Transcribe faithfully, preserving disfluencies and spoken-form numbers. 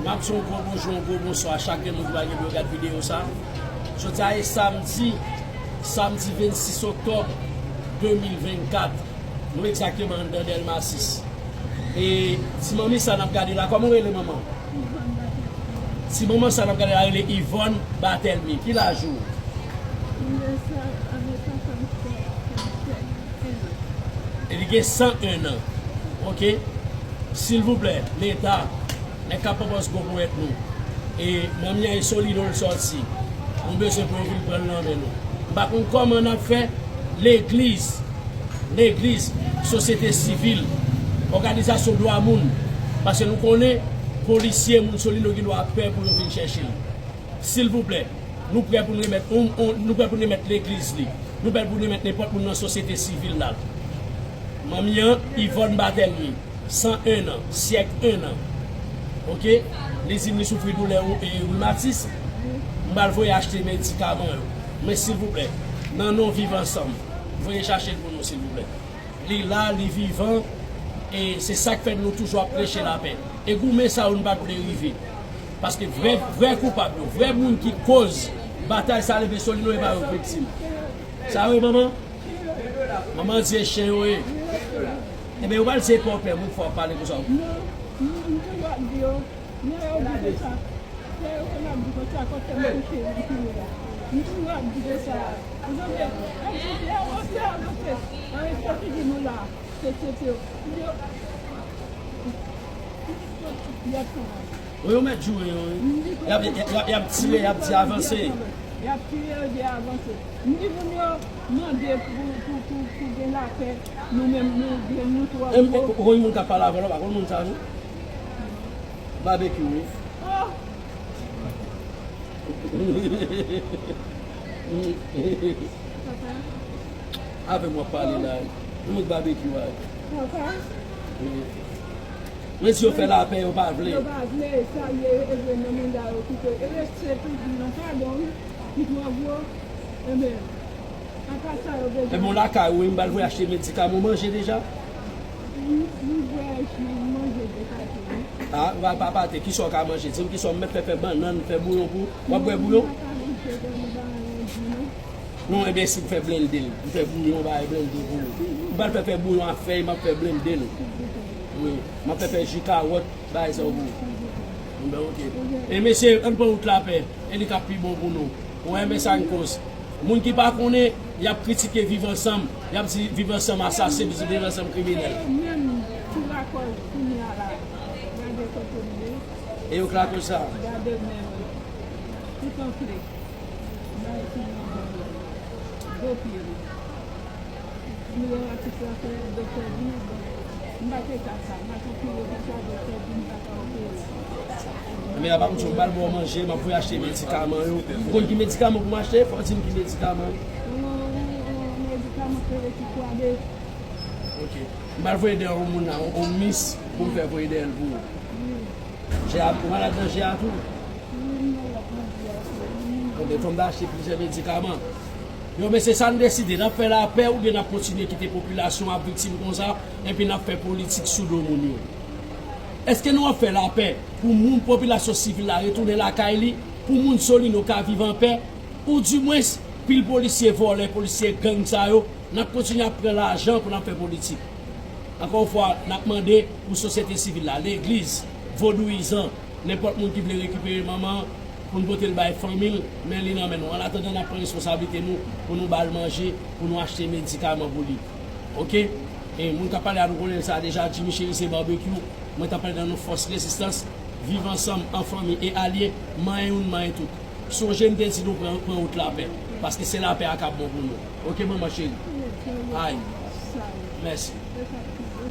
M ap di yon gwo bonjou, yon gwo bonswa a chak moun ki pral gen pou yo gad videyo sa. Jodi a se samdi, samdi vennsis oktòb de mil vennkat. Nou egzakteman anndan Dèlma sis. E ti manmi sa n ap gade la, kòman w rele, manman? Ti manman sa n ap gade la rele Yvonne Batelmy. Ki laj ou? Li gen san en an. Li gen san en an. Oke. Silvouplè, Leta, nèg k ap pran pòz gwo ponyèt nou. E manmi an e Solino l sòti. Nou bezwen pou yo vin pran l nan men nou. M pa konn kòman n ap fè, legliz, legliz, sosyete sivil, òganizasyon dwa moun, paske nou konnen polisye, moun Solino gen dwa pè pou yo vin chèche l. Silvouplè, nou prè pou n remèt, on, on, nou prè pou n remèt legliz li. Nou prè pou n remèt nenpòt moun nan sosyete sivil la. Manmi an, Yvonne Batelmy, san en an, syèk en an. Oke? Li di m li soufri doulè ou, e, rimatis. M pral voye achte medikaman yo. Men silvouplè, nan non Viv Ansanm, voye chache l pou nou, silvouplè. Li la, li vivan, e se sa k fè nou toujou ap preche lapè. E goumen sa yo nou pa t vle rive. Paske vrè, vrè koupab yo, vrè moun ki koz batay sa leve Solino, e pa yo k viktim. Sa yo ye, manman? Manman di e chen yo ye. Ebyen, yo pral di e pa w pè moun k fè w ap pale konsa. Non, m, m toujou ap di yo, lè yo di konsa, lè yo konn ap di konsa, kote m kouche, m kouche la. M toujou ap di konsa. Ou tande? Ayiti, se avanse, avanse. Nan estratiji nou la, se, se, se, yo, y ap travay. Wi, yo mèt joure yo, wi. Y ap, y ap, y ap, y ap tire, y ap di avanse. Y ap tire, yo di avanse. M di moun yo mande pou, pou, pou, pou gen lapè. Nou menm, nou, nou, nou twò gwo. Ou konn moun k ap pale avè w la, ou pa konn moun sa, non? Babekyou, wi. Oh! Avè m w ap pale la. Ou mèt babekyou a. Papa. Wi. Mwen di yo fè lapè, yo pa vle. Yo pa vle, sa ye, e vre nan manda yo kite. E reste toujou nan padon, wi. Ki twò gwo. Ebyen, apa sa yo bezwen. Ebyen, lakay ou, m pral voye achte medikaman, ou manje deja? M, m voye achte manje de pate, wi. Ah, ou pa, pa pate, kisa w ka manje? Di m kisa w mèt fè, fè bannann, fè bouyon pou ou. W ap bwè bouyon? M pa ka manje bannann, bannann, non. Non, ebyen, si m fè blende l, m fè bouyon, bagay blende pou ou. M pral fè, fè bouyon ak fèy, m ap fè blende l. Wi, m ap fè, fè ji kawòt, bagay sa yo pou ou. Bon, oke. E mesye, ann pran wout lapè, e li k ap pi bon pou nou. Ou wè, men sa n koz. Moun ki pa konnen, y ap kritike Viv Ansanm, y ap di Viv Ansanm asasen, Viv Ansanm kriminèl. Menm ki lakòz kounye a la, gade kote m ye. E yo k lakòz sa? Gade men mwen. Tout anfle. Bay ti manman yo. Do pye m. Nimewo atis la se Doktè Bi, donk, m pa te ka sa. M pa te kire pou sa, Doktè Bi, m pa ka opere. Men apa m di w, m pral ba w manje, m ap voye achte medikaman yo. Ou konn ki medikaman pou m achte? Fò w di m ki medikaman. Yon, yon, yon medikaman ki rele ti kwa de. Oke. M pral voye dèyè yon moun la, yon, yon mis pou m fè voye dèyè l pou ou. Wi. Jè a, ou malad nan jè a tou? Wi, m malad nan jè a tou. Wi. Ebyen, fò m ta achte plizyè medikaman. Yo, men se sa n deside, n ap fè lapè oubyen n ap kontinye kite popilasyon ap viktim konsa, epi n ap fè politik sou do moun yo? Èske nou ap fè lapè pou moun, popilasyon sivil la retounen lakay li, pou moun Solino ka viv anpè, oudimwens pil polisye vòlè, polisye gang sa yo, n ap kontinye ap pran lajan pou n ap fè politik? Ankò yon fwa, n ap mande pou sosyete sivil la, legliz, vodouyizan, nenpòt moun ki vle rekipere manman an, pou n pote l bay fanmi l, men li nan men nou. Annatandan, n ap pran responsablite nou pou nou ba l manje, pou nou achte medikaman pou li. Oke? E moun k ap pale a, nou konnen sa deja, Jimmy Chérizier Barbecue, mwen t ap pale nan non Fòs Rezistans, Viv Ansanm, An Fanmi e Alye, manyen youn, manyen tout. Sonje m te di nou pran, pran wout lapè, paske se lapè a k ap bon pou nou. Oke, manman cheri? Ay. Mèsi.